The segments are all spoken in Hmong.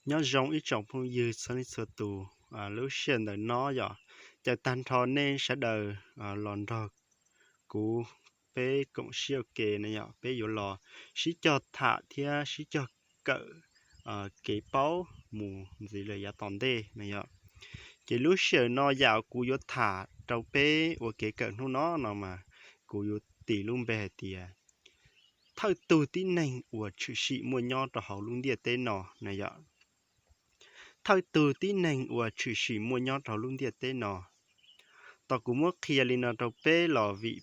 Nyob zoo ib tsoom phooj ywg txhua leej txhua tus, lub sij hawm ntawm no yog caw tag nrho nej sawv daws los nrog kuv peb koom siab ua ke no yog peb yuav los sib cog tham thiab sib cog kawm kev paub mus ntxiv lawm yav tom ntej no yog. Ces lub sij hawm no yam kuv yuav tham rau peb ua kev kawm hnub no no mas kuv yuav tis lub npe hais tias thawj tug tib neeg uas tshwm sim muaj nyob rau hauv lub ntiaj teb no no yog. Thawj tug tib neeg uas tshwm sim muaj nyob rau hauv lub ntiaj teb no. Tos kuv muab qhia li no rau peb los vim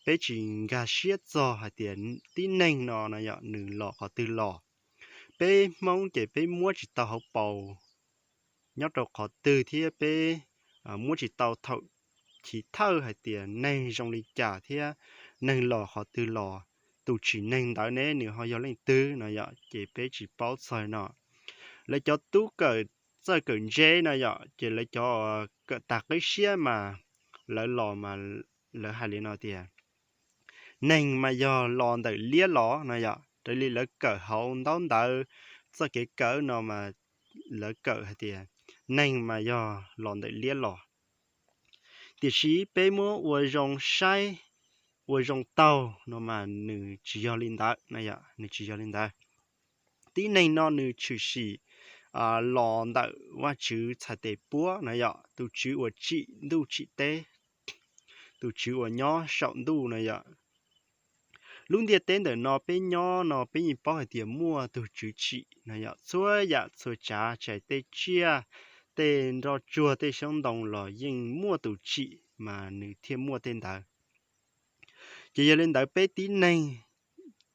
peb tsis nkag siab txog hais tias tib neeg no no yog nws los qhov twg los. Peb Hmoob ces peb muab tsis tau hauv paus nyob rau qhov twg thiab peb muab tsis tau thaum chiv thawj hais tias neeg zoo li cas thiab neeg los qhov twg los, tus tsim neeg ntawd ne nws ho yog leej twg no yog ces peb tsis paub txog no. Lawv cov tub kawm txawj kawm ntse no yog ces lawv cov kawm tag qib siab mas lawv los mas lawv hais li no tias neeg mas yog los ntawm liab los no yog raws li lawv kawm hauv ntaub ntawv txoj kev kawm no mas lawv kawm hais tias neeg mas yog los ntawm liab los. Tiam sis peb muab ua zoo saib, ua zoo taug no mas nws tsis yog li ntawd no yog nws tsis yog li ntawd. Tib neeg no nws tshwm sim los ntawm Vajtswv txhais tes puab no yog tus Tswv uas tsim ntuj tsim teb, tus Tswv uas nyob saum ntuj no yog. Lub ntiaj teb ntawm no peb nyob no peb yeej paub hais tias muaj tus Tswv tsim no yog txhua yam txhua tsav tshais tej tsiaj, tej nroj tsuag tej xyoob ntoo los yeej muaj tus tsim mas nws thiaj muaj tej ntawd. Ces yog li ntawd peb tib neeg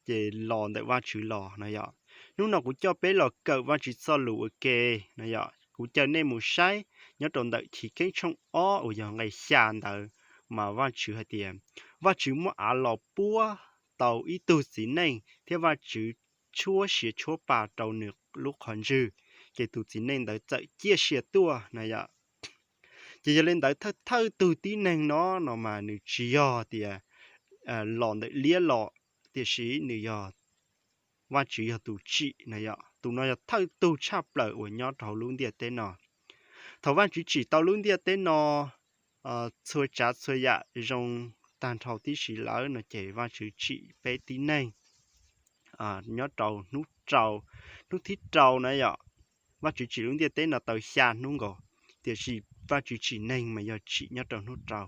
ces los ntawm Vajtswv los no yog. Hnub no kuv coj peb los kawm Vajtswv txoj lus ua ke no yog kuv caw nej mus saib nyob rau ntawm Chiv Keeb tshooj ob uas yog nqe xya ntawd mas Vajtswv hais tias Vajtswv muab av los puab tau ib tug txiv neej thiab Vajtswv tshuab siav tshuab pa rau nws lub qhov ntswg, ces tus txiv neej ntawd txawm ciaj sia tuaj no yog. Ces yog li ntawd thawj thawj tug tib neeg no no mas nws tsis yog tias los ntawm liab los, tiam sis nws yog Vajtswv yog tus tsim no yog tus no yog thawj tug tshaj plaws uas nyob rau hauv lub ntiaj teb no. Thaum Vajtswv tsim tau lub ntiaj teb no txhua tsav txhua yam zoo tag nrho tib si lawm no ces Vajtswv tsim peb tib neeg nyob rau hnub rau, hnub thib rau na yom. Vajtswv tsim lub ntiaj teb no tau xya hnub nkaus, tiam sis Vajtswv tsim neeg mas yog tsim nyob rau hnub rau.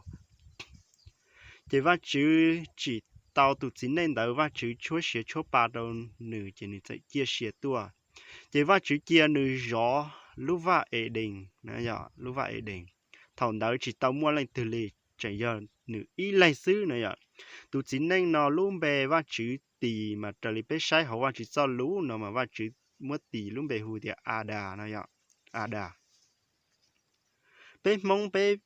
Ces Vajtswv tsim tau tus txiv neej ntawd, Vajtswv tshuab siav tshuab pa rau nws ces nws txawm ciaj sia tuaj. Ces Vajtswv cia nws zov lub vaj Edees, lub vaj Edees. Thaum ntawd tsis tau muaj leej twg li, tseem yog nws ib leeg xwb no yom. Tus txiv neej no lub npe Vajtswv tis mas raws li peb saib hauv Vajtswv txoj lus no mas Vajtswv muab tis lub npe hu tias Adas no yom, Adas. Peb Hmoob peb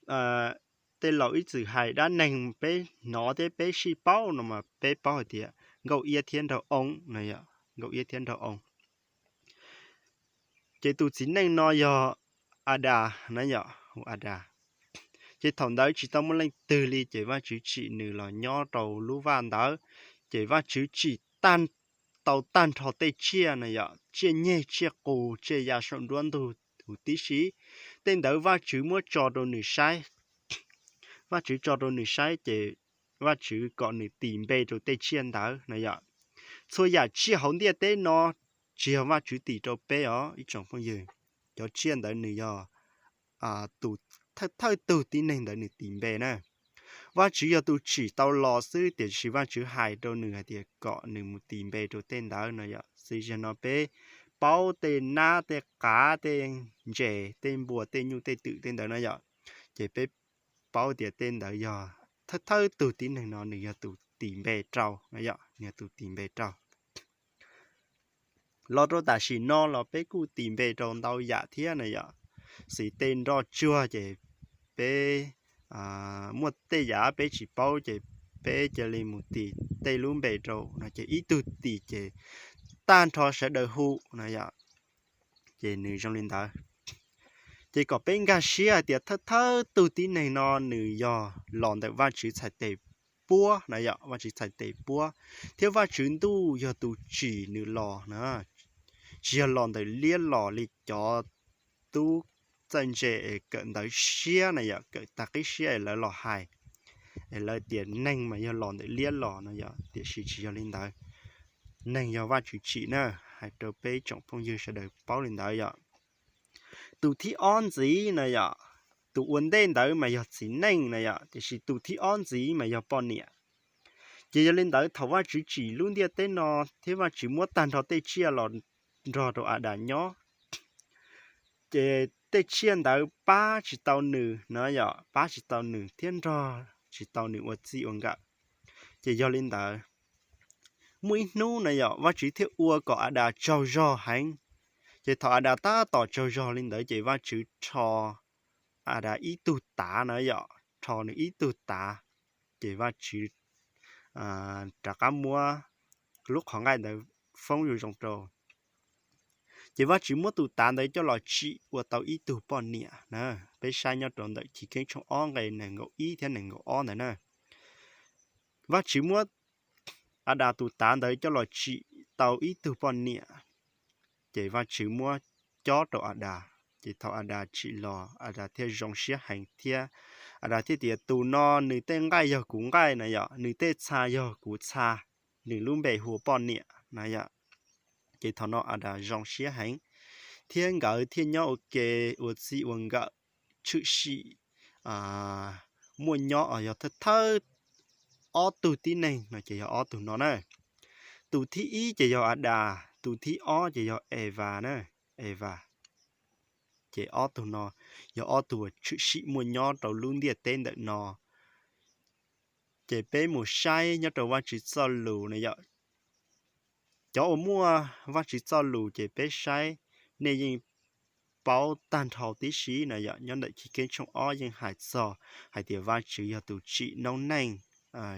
tej laus ib txwm hais dab neeg peb hnov thiab peb sib paub no mas peb paub hais tias nkauj iab thiab nraug oo no yom, nkauj iab thiab nraug oo. Ces tus txiv neej no yog Adas na yom, hu Adas. Ces thaum ntawd tsis tau muaj leej twg li ces Vajtswv tsim nws los nyob rau lub vaj ntawd. Ces Vajtswv tsim tau tag nrho tej tsiaj no yom, tsiaj nyeg, tsiaj qus, tsiaj ya saum nruab ntug huv tib si. Tej ntawd Vajtswv muab tso rau nws saib. Vajtswv tso rau nws saib ces Vajtswv kom nws tis npe rau tej tsiaj ntawd no yom. Txhua yam tsiaj hauv ntiaj teb no tsis yog Vajtswv tis rau peb os ib tsoom phooj ywg. Cov tsiaj ntawd nws yog tus thawj tug tib neeg ntawd nws tis npe na. Vajtswv yog tus tsim tau los xwb, tiam sis Vajtswv hais rau nws hais tias kom nws mus tis npe rau tej ntawd no yom. Xws li no peb paub tej nab, tej qav, tej ntses, tej npua, tej nyuj, tej twm tej ntawd no yom. Ces peb paub tias tej ntawd yog thawj tug tib neeg no nws yog tus tis npe rau no yom, nws yog tus tis npe rau. Los rau tam sim no los peb kuj tis npe rau ntau yam thiab no yom. Xws tej nroj tsuag ces peb muaj tej yam peb tsis paub ces peb cia li mus tis tej lub npe rau no ces ib tug tis ces tag nrho sawv daws hu no yom. Ces nws zoo li ntawd. Ces kom peb nkag siab hais tias thawj thawj tug tib neeg no nws yog los ntawm Vajtswv txhais tes puab na yom, Vajtswv txhais tes puab, thiab Vajtswv ntuj yog tus tsim nws los na. tsis yog los ntawm liab los li cov tub txawj ntse es kawm ntawv siab na yom, kawm tag qib siab es lawv los hais, es lawv tias neeg mas yog los ntawm liab los no yom, tiam sis tsis yog li ntawd. Neeg yog Vajtswv tsim na, hais rau peb tsoom phooj ywg sawv daws paub li ntawd yom. Tus thib ob ntxiv na yom, tus ua ntej ntawd mas yog txiv neej na yom, tiam sis tus thib ob ntxiv mas yog poj niam. Ces yog li ntawd thaum Vajtswv tsim lub ntiaj teb no thiab Vajtswv muab tag nrho tej tsiaj los nrog rau Adas nyob, ces tej tsiaj ntawd pab tsis tau nws no yom, pab tsis tau nws thiab nrog tsis tau nws ua txij ua nkawm. Ces yog li ntawd, muaj ib hnub na yom, Vajtswv thiaj ua kom Adas tsaug zog heev. Ces thaum Adas tab tom tsaug zog li ntawd ces Vajtswv rho Adas ib tug tav na yom, rho nws ib tug tav, ces Vajtswv rov qab muab lub qhov nqaij ntawd foob zoo zoo rau. Ces Vajtswv muab tus tav ntawd coj los tsim ua tau ib tug poj niam na. Peb saib nyob rau ntawm Chivkeeb tshooj ob nqe nees nkaum ib thiab nees nkaum ob ntawd na. Vajtswv muab Adas tus tav ntawd coj los tsim tau ib tug poj niam, ces Vajtswv muab cob rau Adas. Ces thaum Adas tsim los Adas thiaj zoo siab heev thiab Adas thiaj tias tus no nws tej nqaij yog kuv nqaij na yom, nws tej txha yog kuv txha, nws lub npe hu ua poj niam na yom. Ces thaum no Adas zoo siab heev, thiab nkawd thiaj nyob ua ke ua txij ua nkawm tshwm sim muaj nyob os, yog thawj thawj ob tug tib neeg no ces yog ob tug no na. Tus thib ib ces yog Adas, tus thib ob ces yog Evas na, Evas. Ces ob tug no yog ob tug uas tshwm sim muaj nyob rau lub ntiaj teb ntawm no. Ces peb mus saib nyob rau Vajtswv txoj lus na yom. Cov uas muaj Vajtswv txoj lus ces peb saib, nej yeej paub tag nrho tib si na yom. Nyob ntawm Chivkeeb tshooj ob yeej hais txog hais tias Vajtswv yog tus tsim noob neej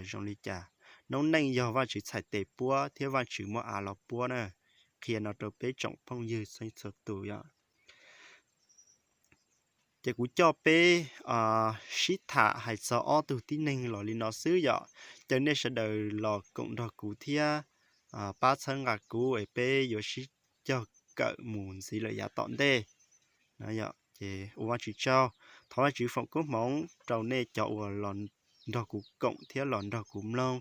zoo li cas. Noob neej yog Vajtswv txhais tes puab thiab Vajtswv muab av los puab na. Qhia no rau peb tsoom phooj ywg txhua txhua tus yom. Ces kuv coj peb sib tham hais txog ob tug tib neeg los li no xwb yom. Caw nej sawv daws los koom nrog kuv thiab pab txhawb nqa kuv es peb yuav sib cog kawm mus ntxiv lawm yav tom ntej. Ces ua Vajtswv tsaug, thov Vajtswv foom koob hmoov rau nej cov uas los nrog kuv koom thiab los nrog kuv mloog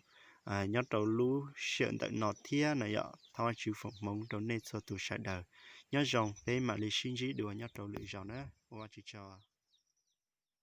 nyob rau lub sij hawm ntawm no thiab na yom. Thov Vajtswv foom hmoov rau nej txhua tus sawv daws. Nyob zoo, peb mam li sib ntsib dua nyob rau lwm zaus na. Ua Vajtswv tsaug.